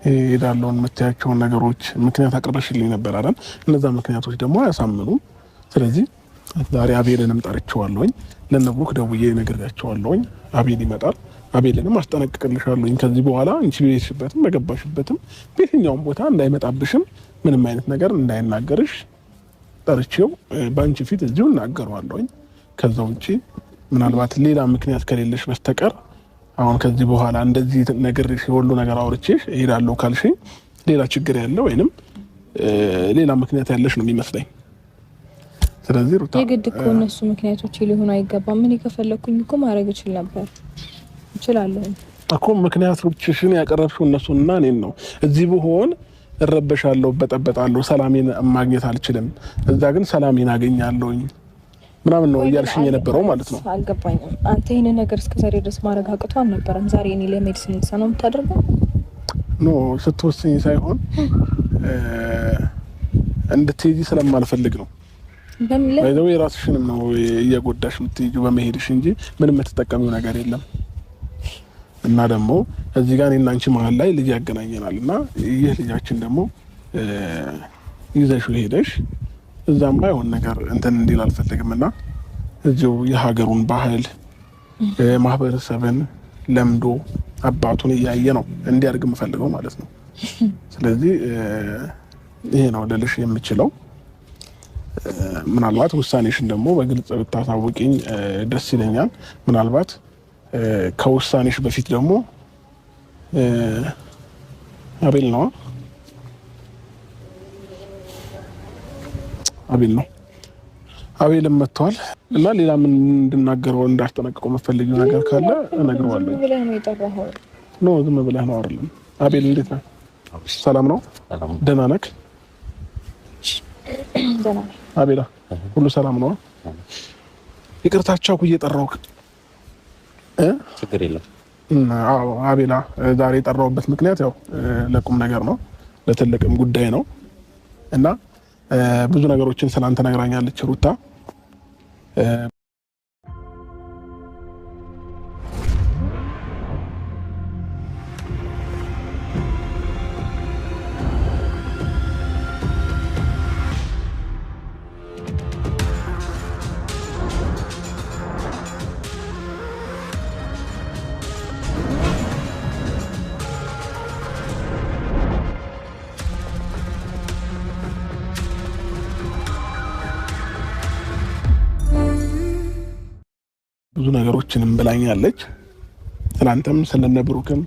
ሄዳለውን የምታያቸውን ነገሮች ምክንያት አቅርበሽልኝ ነበር አይደል? እነዛ ምክንያቶች ደግሞ አያሳምኑም። ስለዚህ ዛሬ አቤልንም ጠርቼዋለሁኝ፣ ለነብሩክ ደውዬ ነግሬያቸዋለሁኝ። አቤል ይመጣል። አቤልንም አስጠነቅቅልሻለሁኝ። ከዚህ በኋላ አንቺ በሄድሽበትም በገባሽበትም በየትኛውም ቦታ እንዳይመጣብሽም ምንም አይነት ነገር እንዳይናገርሽ ጠርቼው በአንቺ ፊት እዚሁ እናገረዋለሁኝ። ከዛ ውጪ ምናልባት ሌላ ምክንያት ከሌለሽ በስተቀር አሁን ከዚህ በኋላ እንደዚህ ነግሬሽ የሁሉ ነገር አውርቼሽ እሄዳለሁ ካልሽኝ ሌላ ችግር ያለ ወይንም ሌላ ምክንያት ያለሽ ነው የሚመስለኝ። ስለዚህ ሩታ የግድ እኮ እነሱ ምክንያቶች ሊሆኑ አይገባም። እኔ ከፈለኩኝ እኮ ማድረግ እችል ነበር፣ እችላለሁ እኮ። ምክንያቶችሽን ያቀረብሽው እነሱንና እኔን ነው። እዚህ ብሆን እረበሻለሁ፣ እበጠበጣለሁ፣ ሰላሜን ማግኘት አልችልም። እዛ ግን ሰላሜን አገኛለሁኝ ምናምን ነው እያልሽኝ የነበረው ማለት ነው። አልገባኝም። አንተ ይህንን ነገር እስከ ዛሬ ድረስ ማድረግ አቅቶ አልነበረም። ዛሬ እኔ ለመሄድ ስነሳ ነው የምታደርገው? No፣ ስትወስኝ ሳይሆን እንድትሄጂ ስለማልፈልግ ነው። ባይዘው የራስሽንም ነው እየጎዳሽ የምትሄጂው በመሄድሽ እንጂ ምንም የምትጠቀሚው ነገር የለም። እና ደግሞ እዚህ ጋር እኔና አንቺ መሀል ላይ ልጅ ያገናኘናል እና ይህ ልጃችን ደግሞ ይዘሽው ሄደሽ እዛም ባይሆን ነገር እንትን እንዲል አልፈልግም እና እዚሁ የሀገሩን ባህል ማህበረሰብን ለምዶ አባቱን እያየ ነው እንዲያድግ የምፈልገው ማለት ነው። ስለዚህ ይሄ ነው ልልሽ የምችለው። ምናልባት ውሳኔሽን ደግሞ በግልጽ ብታሳውቂኝ ደስ ይለኛል። ምናልባት ከውሳኔሽ በፊት ደግሞ አቤል ነው አቤል ነው አቤልም መጥተዋል እና ሌላ ምን እንድናገረው እንዳስጠነቅቀው የምትፈልጊው ነገር ካለ እነግረዋለሁ። No፣ ዝም ብለህ ነው አይደለም። አቤል እንዴት ነህ? ሰላም ነው? ደህና ነህ? አቤላ ሁሉ ሰላም ነው? ይቅርታቸው እየጠራሁህ። ችግር የለም። አዎ አቤላ፣ ዛሬ የጠራሁበት ምክንያት ያው ለቁም ነገር ነው፣ ለትልቅም ጉዳይ ነው እና ብዙ ነገሮችን ስላንተ ነግራኛለች ሩታ። ብዙ ነገሮችንም ብላኛለች። ስላንተም ስለነ ብሩክም።